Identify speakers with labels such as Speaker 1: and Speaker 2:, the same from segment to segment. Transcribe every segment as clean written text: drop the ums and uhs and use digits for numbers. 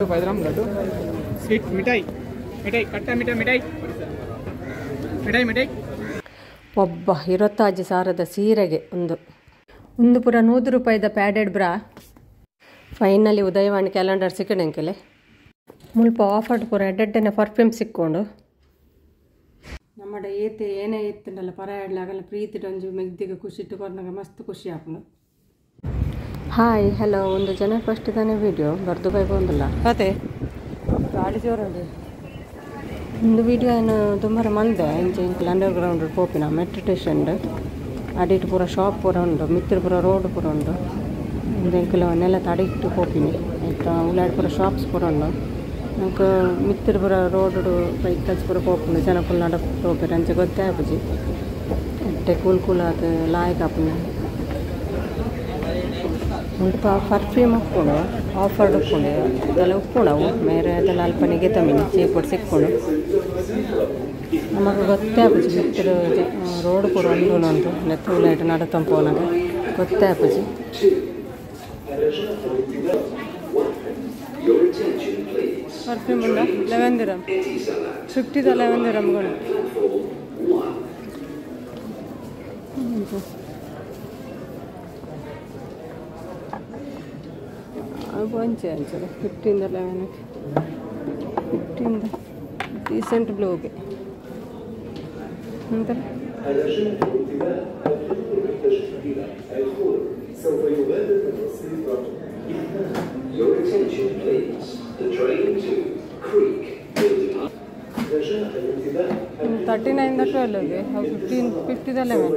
Speaker 1: 5 gram laddu sweet mithai mithai ಕಟ್ಟ ಮಿಠಾಯಿ ಮಿಠಾಯಿ ಮಿಠಾಯಿ ಮಿಠಾಯಿ
Speaker 2: ಒಬ್ಬ 25,000 ಸೀರೆಗೆ ಒಂದು ಒಂದು ಪೂರ 100 ರೂಪಾಯಿದ padded bra. Finally Udayavani calendar ಸಿಕ್ಕಣಂಕೆಲೆ ಮುಲ್ಪ ಆಫರ್ ಪೂರ ಎಡ್ಡೆಡ್ಡೆನ ಪರ್ಫ್ಯೂಮ್ ಸಿಕ್ಕೊಂಡು ನಮ್ಮಡ ಏತೆ ಏನೇ ಇತ್ತಂಡಲ್ಲ ಪರ ಎಡ್ಲಾಗಲ್ಲ ಪ್ರೀತಿ ಒಂಜಿ ಮೆಗ್ದಿಗೆ ಖುಷಿ ಇಟ್ಟುಕೊಂಡಾಗ ಮಸ್ತ್ ಖುಷಿ ಆಪುಂಡು. ಹಾಯ್ ಹಲೋ ಒಂದು ಜನ ಫಸ್ಟ್ ತಾನೇ ವಿಡಿಯೋ ಬರ್ದು ಬೈ ಬಂದಿಲ್ಲ ಅದೇ ಗಾಳಿ ಜೋರುಂಡು. ಒಂದು ವಿಡಿಯೋ ಏನು ತುಂಬಾರ ಮಂದೆ ಇಂಚ ಇಂಕಲ್ ಅಂಡರ್ ಗ್ರೌಂಡ್ ಪೋಪಿನ ಮೆಟ್ರೋ ಸ್ಟೇಷನ್ ಅಡಿಟ್ ಪೂರ ಶಾಪ್ ಪೂರ ಉಂಡು ಮಿತ್ರ ಪೂರ ರೋಡ್ ಪೂರ ಉಂಡು ಒಂದು ಎಂಕಲ್ ನೆಲ ತಡಿಟ್ಟು ಪೋಪಿನಿ ಆಯ್ತಾ ಉಳ್ಳಾಡ್ ಪೂರ ಶಾಪ್ಸ್ ಪೂರ ಉಂಡು ನಂಗೆ ಮಿತ್ರ ಪೂರ ರೋಡ್ ವೆಹಿಕಲ್ಸ್ ಪೂರ ಪೋಪುಂಡು ಜನಕುಲು ನಡ ಪೋಪೆರ್ ಅಂಚ ಗೊತ್ತೇ ಆಪುಜಿ ಅಟ್ಟೆ ಕೂಲ್ ಕೂಲ್ ಆದ್ ಲಾಯ್ಕ್ ಆಪುಂಡು. ಮುಲ್ಪ ಪರ್ಫ್ಯೂಮ್ ಉಪ್ಪುಂಡು ಆಫರ್ಡ್ ಉಪ್ಪುಂಡು ಅದೆಲ್ಲ ಉಪ್ಪುಂಡು ಅವು ಮೇರೆ ಅದೆಲ್ಲ ಅಲ್ಪ ನಿಗೆತಮಿನಿ ಚೀಪೊಡು ಸಿಕ್ಕೊಂಡು ನಮಗೆ ಗೊತ್ತೇ ಆಪುಜಿ ಮಿತ್ರ ರೋಡ್ ಪೂರ ಉಂಡು ಉಂಡು ನೆತ್ತ ಉಲೈಟ್ ನಡತೊಂದು ಪೋನಗ ಗೊತ್ತೇ ಆಪುಜಿ. ಪರ್ಫ್ಯೂಮ್ ಉಂಡ 11 ದಿರಮ್ 50 11 ದಿರಮ್ ಒಂಚೆ ಅಂಚೆ 15 11 15 ಡೀಸೆಂಟ್ ಬ್ಲೂಗೆ ಅಂತಾರೆ.
Speaker 3: Your attention please. The train to Creek will depart.
Speaker 2: 39 the 12 15 50 11.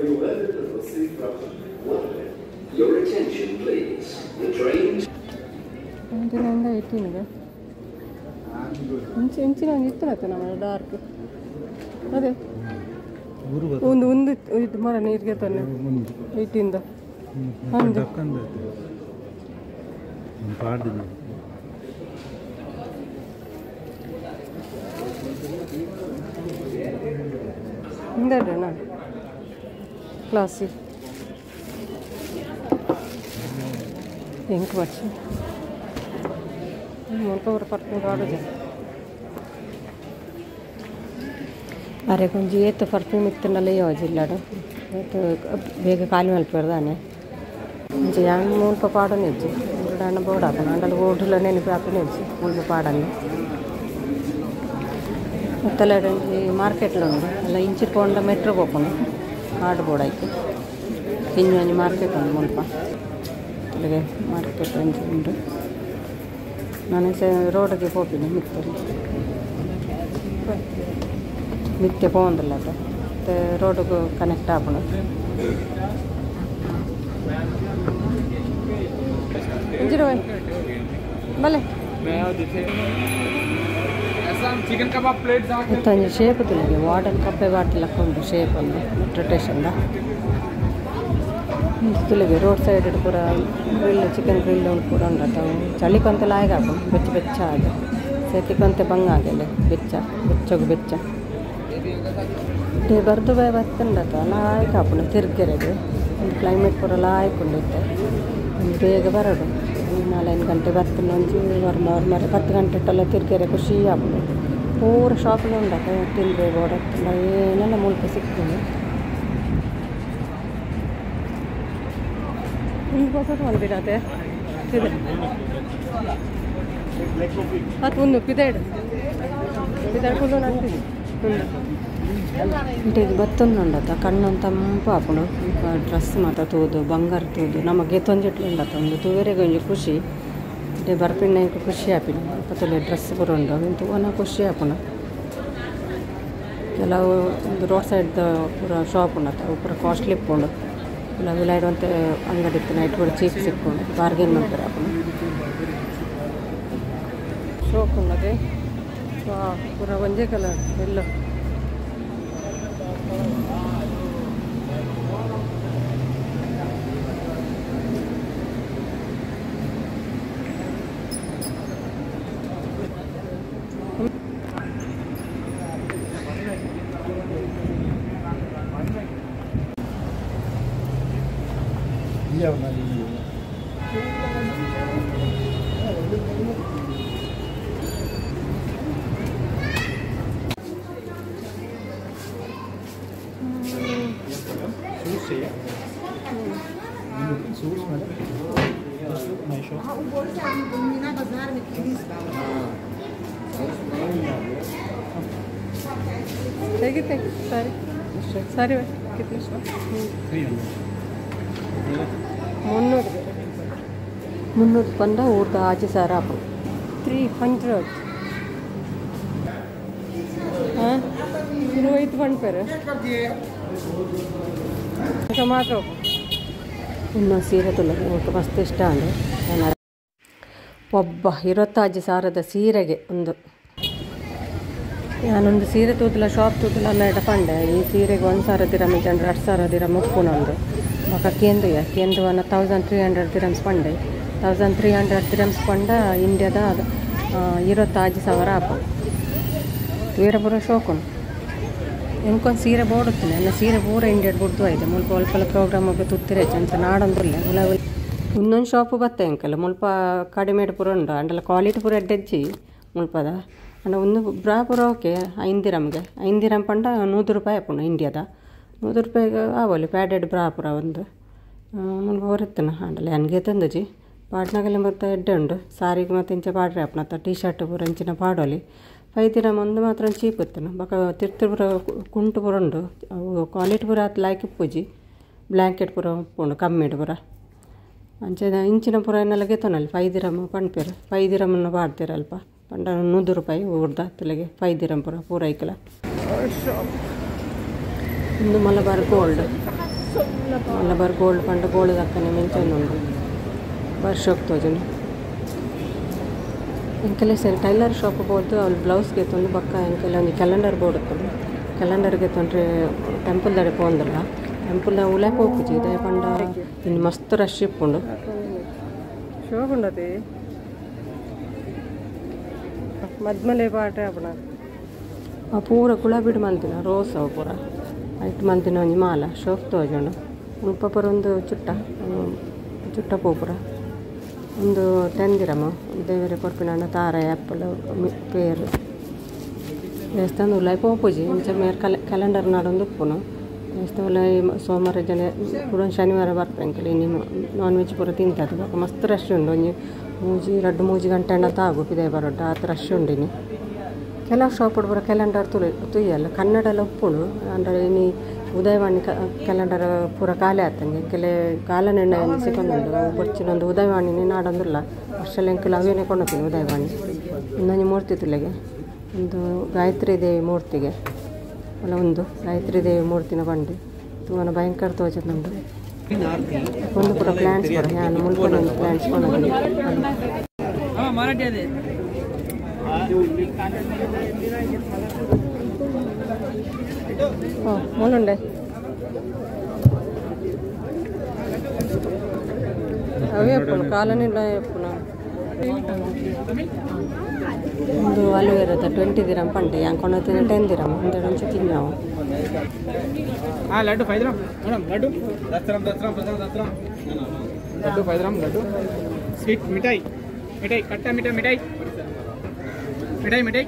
Speaker 3: Your attention please. The train
Speaker 2: 29 the 18 ಇಂಚು ಇಂಚಿನ ಒಂದು ಇತ್ತರತ್ತೆ ನಮ್ಮ ಡಾರ್ಕ್ ಅದೇ ಒಂದು ಒಂದು ಇದು ಮರ ನೀರಿಗೆ ತಾನೆ 18 ಒಂದು ಹಿಂದೆರಡಣ್ಣ ಕ್ಲಾಸಿ ಎಂಕ್ ಬಚ್ಚಿ ಮುಲ್ಪ ಪೂರ ಪರ್ಫ್ಯೂಮ್ ಪಾಡುಜೆ ಅರೆ ಕೊಂಜಿ ಏತ್ ಪರ್ಫ್ಯೂಮ್ ಇತ್ತಂಡಲ ಯೋಜಿಲ್ಲಡು ಏತ್ ಬೇಗ ಖಾಲಿ ಮಲ್ಪೆರ್ ದಾನೆ ಒಂಜಿ ಯಾನ್ ಮುಲ್ಪ ಪಾಡೊನೆ ಇಜ್ಜಿ ದಾನ ಬೋಡಾಪುಂಡು ಆಂಡಲ ಓಡುಲ ನೆನಪು ಆಪುನೆ ಇಜ್ಜಿ ಮುಲ್ಪ ಪಾಡಂದೆ ಮತ್ತೆಲ್ಲ ಒಂಜಿ ಮಾರ್ಕೆಟ್ಲ ಉಂಡು ಅಲ್ಲ ಇಂಚಿ ಪೋಂಡ ಮೆಟ್ರೋ ಪೋಪುಂಡು ಆಡ್ ಬೋಡಾಯ್ತು ಕಿಂಜಿ ಒಂಜಿ ಮಾರ್ಕೆಟ್ ಉಂಡು ಮುಲ್ಪ ಅಲ್ಲಿಗೆ ಮಾರ್ಕೆಟ್ ಒಂಜಿ ಉಂಡು. ನಾನು ರೋಡ್ಗೆ ಪೋಪಿನಿ ಮಿತ್ತಲ್ಲಿ ಮಿತ್ತೆ ಪೋಂದಿಲ್ಲ ಅದು ಮತ್ತು ರೋಡ್ಗೆ ಕನೆಕ್ಟ್ ಆಪುಂಡು. ಬಲೆ ಮತ್ತೊಂಜಿ ಶೇಪ್ ತುಲಿಗೆ ವಾರ್ಡನ್ ಕಪ್ಪೆ ಬಾಟಲ್ ಉಂಡು ಶೇಪ್ ಒಂದು ಮೆಟ್ರೋ ಸ್ಟೇಷನ್ದ ತುಲಿಗೆ ರೋಡ್ ಸೈಡ್ ಪೂರ ಗ್ರಿಲ್ ಚಿಕನ್ ಗ್ರಿಲ್ ಉಂಟು ಪೂರ ಉಂಡತ ಚಳಿ ಕೊಂತೆ ಲಾಯ್ಕ್ ಆಪುಂಡು ಬೆಚ್ಚ ಬೆಚ್ಚ ಆದ್ ಸೆಕೆ ಕೊಂತೆ ಬಂಗ ಆಗೆಲ್ಲ ಬೆಚ್ಚ ಬೆಚ್ಚಗು ಬೆಚ್ಚ ಬರ್ದು ಬಾಯ್ ಬತ್ತುಂಡತ ಲಾಯ್ಕ್ ಆಪುಂಡು ತಿರ್ಗೆರೆಗ್ ಒಂದು ಕ್ಲೈಮೇಟ್ ಪೂರ ಲಾಯ್ಕ್ ಉಂಡು ಇತ್ತೆ ಒಂದು ಬೇಗ ಬರೋಡು 4-5 ಗಂಟೆ ಬತ್ತುಂಡು ಒಂಜಿ ಮರ 10 ಗಂಟೆ ಇಟ್ಟೆಲ್ಲ ತಿರ್ಗೆರೆ ಖುಷಿ ಆಪುಂಡು. ಪೂರ ಶಾಪ್ಲು ಉಂಡತ ತಿಂದ್ರೆ ಬೋಡತ್ತುಂಡ ಏನೆಲ್ಲ ಮುಲ್ಪ ಸಿಕ್ಕುಂಡು. ಮಲ್ದಿರತೆ ಅದು ಒಂದು ಪಿದೇಡು ಪಿದೇಡು ಕುಲ್ಲು ನಂತಿದೆ ಇಂಟೆಗ್ ಬತ್ತೊಂದುಂಡತ ಕಣ್ಣೊಂದು ತಂಪು ಆಪುಂಡು. ಡ್ರೆಸ್ ಮಾತ ತೂದು ಬಂಗಾರ ತೂದು ನಮಗೆ ತೊಂಜಿಟ್ಲು ಉಂಡತ ಒಂದು ತೂವೆರೆಗ್ ಒಂಜಿ ಖುಷಿ ಇಂಟೆ ಬರ್ಪಿನ ಖುಷಿ ಆಪಿನ ಪತ್ತೊಲೆ ಡ್ರೆಸ್ ಪೂರ ಉಂಡು ಅವೆನ್ ತೂವನ ಖುಷಿ ಆಪುಂಡು. ಕೆಲವು ಒಂದು ರೋಡ್ ಸೈಡ್ದ ಪೂರ ಶಾಪ್ ಉಂಡತ ಅವು ಪೂರ ಕಾಸ್ಟ್ಲಿ ಇಪ್ಪುಂಡು. ಇಲ್ಲ ವಿಲಾಯ್ಡ್ ಅಂಗಡಿ ಇತ್ತು ನೈಟ್ ಪೂರ ಚೀಪ್ ಸಿಕ್ಕೊಂಡು ಬಾರ್ಗೇನ್ ಮಲ್ಪೆರೆ ಆಪುಂಡು. ಶೋಕ್ ಉಂಡತೆ ಪೂರ ಒಂಜೇ ಕಲರ್ ಎಲ್ಲ कितने सारे सारे कितने 300 300 ಪಂಡ ಊರ್ದ ಆಜಿ ಸಾರ ಆಪು 300 ಹಾಂ ಇರುವೈತು ಪಣ್ಪೇರು ಮಾತ್ರ ಇನ್ನು ಸೀರೆ ತುಲಗೆ ಊಟ ಮಸ್ತ್ ಇಷ್ಟ ಅಂಡು ಒಬ್ಬ 25 ಸಾವಿರದ ಸೀರೆಗೆ ಒಂದು ನಾನೊಂದು ಸೀರೆ ತೂತಲ ಶಾಪ್ ತೂತಲ ಮೇಡ ಪಂಡೆ ಈ ಸೀರೆಗೆ 1,000 ದಿರಮ್ ಜನರು 2,000 ದಿರಮ್ ಉಪ್ಪುನೊಂದು ಬೊಕ ಕೇಂದ್ರಯ ಕೇಂದ್ರವನ್ನ 1,300 ದಿರಮ್ಸ್ ಪಂಡೆ 1,300 ದಿರಮ್ಸ್ ಪಂಡ ಇಂಡಿಯಾದ 25,000 ಆಪು ವೀರಪುರ ಶೋಕುಂಡು ಎಂಕೊಂದು ಸೀರೆ ಬೋಡುತ್ತೇನೆ ನನ್ನ ಸೀರೆ ಪೂರ ಇಂಡಿಯಾಡ್ ಬುಡ್ದು ಆಯ್ತು ಮುಲ್ಪ ಒಲ್ಪ ಪ್ರೋಗ್ರಾಮ್ ಒಬ್ಬ ತುತ್ತಿರೆ ಅಂಚ ನಾಡೊಂದುಲ್ಲ ಇನ್ನೊಂದು ಶಾಪು ಬತ್ತೆ ಎಂಕಲ್ಲ ಮುಲ್ಪ ಕಡಿಮೆ ಪೂರ ಉಂಡು ಅಂಡಲ ಕ್ವಾಲಿಟಿ ಪೂರ ಎಡ್ಡೆಜ್ಜಿ ಮುಲ್ಪದ ಅಂಡ ಒಂದು ಬ್ರಾ ಪೂರ ಓಕೆ 5 ದಿರಮ್ಗೆ 5 ದಿರಮ್ ಪಂಡ 100 ರೂಪಾಯಿ ಆಪುಂಡು ಇಂಡಿಯಾದ 100 ರೂಪಾಯಿಗೆ ಆವಲ್ಲಿ ಪ್ಯಾಡೆಡ್ ಬ್ರಾ ಪೂರ ಒಂದು ಮುಲ್ಪ ಹೊರತ್ತನ ಅಂಡಲ ನನಗೆ ತಂದಜಿ ಪಾಡ್ನಾಗಲ್ಲ ಮತ್ತೆ ಎಡ್ಡೆ ಉಂಡು ಸಾರಿಗೆ ಮತ್ತು ಇಂಚ ಪಾಡ್ರೆ ಆಪುನ ಟೀ ಶರ್ಟ್ ಪೂರ ಇಂಚಿನ ಪಾಡೋಲಿ 5 ದಿರಮ್ ಒಂದು ಮಾತ್ರ ಚೀಪ್ ಇತ್ತನ ಬೊಕ ತಿರ್ತು ಪೂರ ಕುಂಟು ಪೂರ ಉಂಡು ಅವು ಕ್ವಾಲಿಟಿ ಪೂರ ಆತ್ ಲಾಯ್ಕ್ ಇಪ್ಪುಜಿ ಬ್ಲ್ಯಾಂಕೆಟ್ ಪೂರ ಉಪ್ಪುಂಡು ಕಮ್ಮಿಡ್ ಪೂರ ಅಂಚ ಇಂಚಿನ ಪೂರ ಎನ್ನೆಲ್ಲ ಗೆತೊನಲ್ಲಿ 5 ದಿರಮ್ ಪಣ್ಪೇರು 5 ದಿರಮನ್ನು ಪಾಡ್ತೀರ ಅಲ್ಪ ಪಂಡ 100 ರೂಪಾಯಿ ಊರ್ದ ತುಲೆಗೆ 5 ದಿರಮ್ ಪೂರ ಪೂರ ಐಕಲ ಒಂದು ಮಲಬಾರ್ ಗೋಲ್ಡ್ ಮಲಬಾರ್ ಗೋಲ್ಡ್ ಪಂಡ ಗೋಲ್ಡ್ ದಕ್ಕನೆ ಮೆಂಚೊಂದುಂಡು ವರ್ಷಕ್ಕೆ ತೋಜುಂಡು ಎಂಕೆಲ್ಲ ಸರಿ ಟೈಲರ್ ಶಾಪ್ ಬೋದು ಅವ್ಳು ಬ್ಲೌಸ್ಗೆ ತಂದು ಬಕ್ಕ ಎಂಕೆಲ್ಲ ಒಂದು ಕ್ಯಾಲೆಂಡರ್ ಬೋರ್ಡ್ ಇತ್ತು ಕ್ಯಾಲೆಂಡರ್ಗೆ ತೊಂದರೆ ಟೆಂಪಲ್ ದಡೆ ಪೋಂದಲ್ಲ ಟೆಂಪಲ್ ಉಲೆ ಪೋಪುಜಿ ಇದೇ ಪಂಡ ಇನ್ನು ಮಸ್ತ್ ರಶ್ ಇಪ್ಪುಂಡು ಶೋಕುಂಡತಿ ಮದ್ಮಲೆ ಪಾಟ್ರೆ ಆಪುಣ ಆ ಪೂರ ಗುಲಾಬಿಡ್ ಮಲ್ದಿನ ರೋಸ್ ಅವು ಪೂರ ಐಟ್ ಮಲ್ದಿನ ಒಂಜಿ ಮಾಲ ಶೋಕ್ ತೋಜುಂಡು ಮುಲ್ಪ ಪೂರ ಒಂದು ಚುಟ್ಟ ಚುಟ್ಟ ಪೂಪುರ ಒಂದು 10 ದಿರಮ್ ದೇವರೆ ಕೊರ್ಪಿನ ತಾರ ಆ್ಯಪಲ್ ಪೇರು ದೇವಸ್ಥಾನ ಉಲಾಯಿ ಪೋಪುಜಿ ಇಂಚ ಮೇರ್ ಕ್ಯಾಲೆಂಡರ್ ನಾಡೊಂದು ಉಪ್ಪುನು ದೇವಸ್ಥಾನ ಉಲಾಯಿ ಸೋಮವಾರ ಜನ ಪೂರ ಶನಿವಾರ ಬರ್ಪೆಂಕಲ್ ಇನ್ನು ನಾನ್ ವೆಜ್ ಪೂರ ತಿಂತದೆ ಬೊಕ ಮಸ್ತ್ ರಶ್ ಉಂಡು ಒಂಜಿ ಮೂಜಿ ರಡ್ಡು ಮೂಜಿ ಗಂಟೆ ಅಣ್ಣ ತಾಗು ಪಿದಾಯಿ ಬರೋಟ ಆತ ರಶ್ ಉಂಡು ಇನಿ ಕೆಲವು ಶಾಪ್ ಪೂರ ಕ್ಯಾಲೆಂಡರ್ ತುಯ್ಯಲ್ಲ ಕನ್ನಡ ಉಪ್ಪುಂಡು ಅಂದರೆ ಇನಿ ಉದಯವಾಣಿ ಕ್ಯಾಲೆಂಡರ್ ಪೂರ ಖಾಲಿ ಆತಂಗೆ ಕೆಲೆ ಕಾಲ ನಿರ್ಣಯ ಸಿಕ್ಕೊಂದುಂಡು ಬೊರ್ಚಿನೊಂದು ಉದಯವಾಣಿನಿ ನಾಡೊಂದುಲ್ಲ ವರ್ಷಲ ಎಂಕುಲು ಅವೇನೆ ಕೊಂಡೋಗ್ತೀನಿ ಉದಯವಾಣಿ ಇನ್ನೊಂದು ಮೂರ್ತಿ ತುಲೆಗೆ ಒಂದು ಗಾಯತ್ರಿ ದೇವಿ ಮೂರ್ತಿಗೆ ಅಲ್ಲ ಒಂದು ಗಾಯತ್ರಿ ದೇವಿ ಮೂರ್ತಿನ ಬಂಡಿ ತೂವನ ಭಯಂಕರ ತೋಚುಂಡು ಒಂದು ಪೂರ ಪ್ಲ್ಯಾಂಟ್ಸ್ ಪೂರ ನಾನು ಮುಲ್ಪನ ಒಂದು ಪ್ಲ್ಯಾಂಟ್ಸ್ ಕೊಂಡೋಗಿ ಮೂಲುಂಡೆ ಅವೇ ಎಪ್ಪುನು ಕಾಲನಿಲ್ಲ ಎಪ್ಪುನ ಒಂದು ಅಲೋವೆರಾದ 20 ದಿರಮ್ ಪಂಡೆ ಯಾಂಕೊಣತಿನ 10 ದಿರಮ್ ಒಂದೆರಡು ತಿನ್ನಾವು
Speaker 1: ಲಡ್ಡು 5 ದಿರಮ್ ಮೇಡಮ್ ಲಡ್ಡು ಲಡ್ಡು 5 ದಿರಮ್ ಲಡ್ಡು ಸ್ವೀಟ್ ಮಿಠಾಯಿ ಮಿಠಾಯಿ ಕಟ್ಟ ಮಿಠಾಯಿ ಮಿಠಾಯಿ ಮಿಠಾಯಿ ಮಿಠಾಯಿ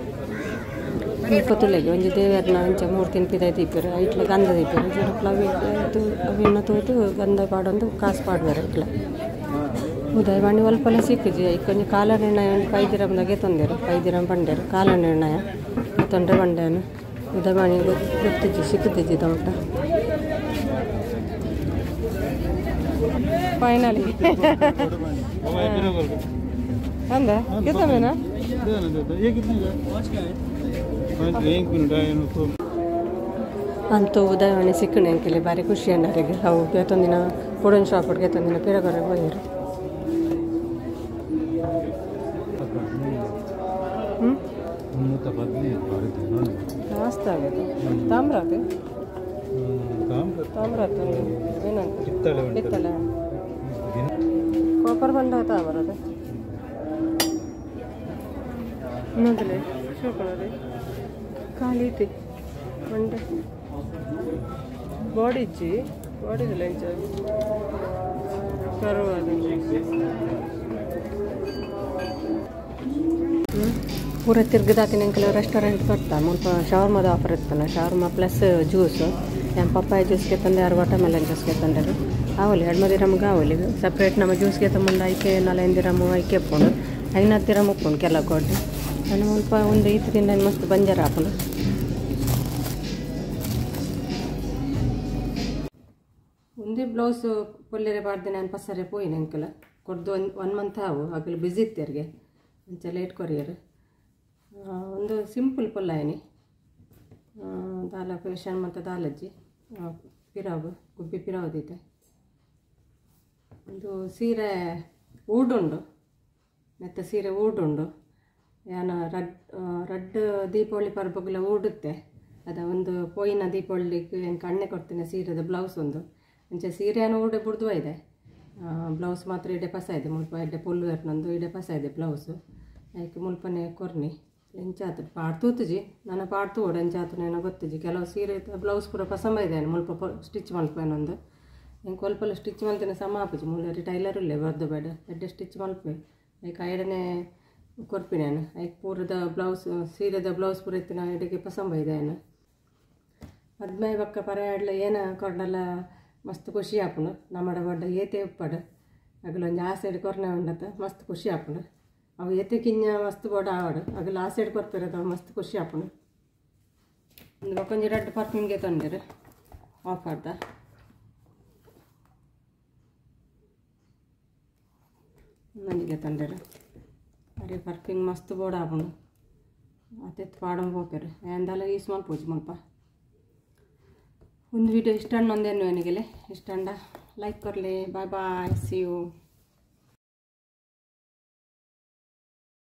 Speaker 2: ಮುಲ್ಪ ಒಂಜಿ ದೇವರ್ನ ಅಂಚ ಮೂರ್ತಿನ ಪಿದಾಯಿ ದೀಪೆರ್ ಐಟ್ಲ ಗಂಧ ದೀಪೆರ್ ಜನಕ್ಲ ಅವೆನ್ನ ತೂದು ಗಂಧ ಪಾಡೊಂದು ಕಾಸು ಪಾಡುವೆರ್ ಐಟ್ಲ ಉದಯವಾಣಿ ಒಲ್ಪಲ ಸಿಕ್ಕುಜಿ ಐಕ್ ಒಂಜಿ ಕಾಲ ನಿರ್ಣಯ ಒಂಜಿ 5 ದಿರಮ್ದಾಗೆ ತೊಂದೆರ್ 5 ದಿರಮ್ ಪಂಡೆರ್ ಕಾಲ ನಿರ್ಣಯ ತೊಂದರೆ ಪಂಡೆನು ಉದಯವಾಣಿ ಗೊತ್ತಿಜ್ಜಿ ಸಿಕ್ಕುದಿಜ್ಜಿ ದೊಡ್ಡ ಫೈನಲಿ ಅಂದ ಕಿತ್ತಮೇನಾ ಅಂತೂ ಉದಯವಾಣಿ ಸಿಕ್ಕಣೆ ಅಂಕೆಲೆ ಭಾರಿ ಖುಷಿ ಅಣ್ಣರಿಗೆ ಅವು ಬೇತೊಂದಿನ ಪುಡನ್ ಶಾಪ್ ಗೆತ್ತೊಂದಿನ ಪಿರಗೊರೆ ಪೋಯೆರ್ ಮಸ್ತ್ ಆಗಿದೆ ತಾಮ್ರ ತಾಮ್ರ ಏನಂತ ಪಿತ್ತಳೆ ಕಾಪರ್ ಬಂಡ ತಾಮ್ರ ಅದು ಇನ್ನೊಂದಲೇ ಶೋಕಣದೆ ಖಾಲಿ ಐತಿ ಮಂಡೆ ಬಾಡಿ ಇಜ್ಜಿ ಬಾಡಿ ಇಂಚ ಕರ್ವ್ ಅದು ಪೂರ ತಿರ್ಗದಾತಿನ ಕೆಲವು ರೆಸ್ಟೋರೆಂಟ್ ಬರ್ತಾ ಮುಲ್ಪ ಶವರ್ಮದ ಆಫರ್ ಇತ್ತಲ್ಲ ಶವರ್ಮ ಪ್ಲಸ್ ಜ್ಯೂಸ್ ಏನು ಪಪ್ಪಾಯ ಜ್ಯೂಸ್ಗೆ ತಂದೆ ಆರು ವಾಟರ್ ಮೆಲನ್ ಜ್ಯೂಸ್ಗೆ ತಂದರು ಆವೊಲಿ 2 ದಿರಮ್ಗ್ ಆವೊಲಿ ಸಪ್ರೇಟ್ ನಮ್ಮ ಜ್ಯೂಸ್ಗೆ ತಗೊಂಡು ಐಕೆ 4-5 ದಿರಮ್ ಐಕೆ ಉಪ್ಪುಂಡು 5 ದಿರಮ್ ಉಪ್ಪುಂಡು ಕೆಲವು ಕೊಡ್ಡು ನಾನು ಮುಲ್ಪ ಒಂದು ಈತ್ ತಿಂದ ಮಸ್ತ್ ಬಂಜಾರ ಆಪುಂಡು. ಒಂದೇ ಬ್ಲೌಸ್ ಪೊಲ್ಲೆರೆ ಪಾಡ್ದೆ ನಾನು ಪಸ್ಸರೆ ಪೋಯಿನ ಅಂಕಲ್ ಕೊಡ್ದು 1 ಮಂತ್ ಆವು ಅಗಲು ಬ್ಯುಸಿ ಇತ್ತೇರಿಗೆ ಅಂಚ ಲೇಟ್ ಕೊರಿಯರ್. ಒಂದು ಸಿಂಪಲ್ ಪೊಲ್ಲಾಯನಿ ದಾಲ ಫೇಶನ್ ಮತ್ತು ದಾಲಜ್ಜಿ ಪಿರಾವು ಗುಬ್ಬಿ ಪಿರಾವುದಿತ್ತೆ. ಒಂದು ಸೀರೆ ಊಡುಂಡು ಮತ್ತು ಸೀರೆ ಊಡುಂಡು ಯಾನ ರಡ್ ರಡ್ಡ್ ದೀಪಾವಳಿ ಪರ್ಬಗ್ಲ ಊಡುತ್ತೆ ಅದ ಒಂದು ಪೋಯಿನ ದೀಪಾವಳಿಗೆ ಎಂಕ್ ಅಣ್ಣೆ ಕೊಡ್ತೀನಿ ಸೀರೆದ ಬ್ಲೌಸ್ ಒಂದು ಅಂಚ ಸೀರೆಯನ್ನು ಊಡೆ ಬುಡ್ದು ಇದೆ ಬ್ಲೌಸ್ ಮಾತ್ರ ಇಡೆ ಪಸ ಇದೆ ಮುಲ್ಪ ಎಡ್ಡೆ ಪೊಲ್ಲು ನಂದು ಇಡೆ ಪಸ ಇದೆ ಬ್ಲೌಸ್ ಐಕ್ ಮುಲ್ಪನೆ ಕೊರ್ನಿ ಎಂಚಾತು ಪಾಡ್ತೂತುಜಿ ನನ್ನ ಪಾಡ್ತು ಓಡು ಎಂಚಾತು ಏನೋ ಗೊತ್ತುಜಿ ಕೆಲವು ಸೀರೆ ಬ್ಲೌಸ್ ಪೂರ ಪಸಂಬ ಇದೆ ಮುಲ್ಪ ಸ್ಟಿಚ್ ಮಲ್ಪೇನೊಂದು ಎಂಕ್ ಒಲ್ಪಲ ಸ್ಟಿಚ್ ಮಲ್ತಿನ ಸಮ ಆಪುಜಿ ಮೂಲರಿ ಟೈಲರ್ ಉಲ್ಲೆ ಬರ್ದು ಬೇಡ ಎಡ್ಡೆ ಸ್ಟಿಚ್ ಮಲ್ಪೆ ಐಕ್ ಐಡನೆ ಕೊರ್ಪಿ ನಾನು ಐಕ್ ಪೂರದ ಬ್ಲೌಸ್ ಸೀರೆದ ಬ್ಲೌಸ್ ಪೂರ ಇತ್ತಿನ ಎಡೆಗೆ ಪಸಂಬ ಇದೆ ಮದ್ಮೆ ಬೊಕ್ಕ ಪರ ಏನ ಕೊರ್ಡಲ ಮಸ್ತ್ ಖುಷಿ ಆಪುಂಡು ನಮ್ಮಡ ಬಡ್ಡ ಏತೆ ಉಪ್ಪಡು ಅಗಲೊಂಜಿ ಆ ಸೈಡ್ ಕೊರ್ನೆ ಉಂಡತ್ತ ಮಸ್ತ್ ಖುಷಿ ಆಪುಂಡು ಅವು ಏತೆ ಕಿಂಜ ಮಸ್ತ್ ಬೋಡ ಆವಡು ಅಗಲ ಆ ಸೈಡ್ ಕೊರ್ಪೆರ್ ಅವು ಮಸ್ತ್ ಖುಷಿ ಆಪುಂಡು. ಒಂದು ಬೊಕ್ಕೊಂಜಿ ರಡ್ಡ್ ಪರ್ಫ್ಯೂಮ್ಗೆ ತಂದಿರು ಆಫರ್ದ ಒಂಜಿಗೆ ತಂದಿರು ಅರೆ ಪರ್ಫ್ಯೂಮ್ ಮಸ್ತ್ ಬೋಡ ಆಪುಂಡು ಅತೆತ್ ಪಾಡೊಂದು ಪೋಪೆರ್ ಎಂದಾಲ ಯೂಸ್ ಮಲ್ಪೊಚಿ ಮುಲ್ಪ. ಒಂದು ವಿಡಿಯೋ ಇಷ್ಟ ಒಂದೇನು ನನಗೆ ಇಷ್ಟ ಲೈಕ್ ಕೊರಲಿ. Bye bye, see you.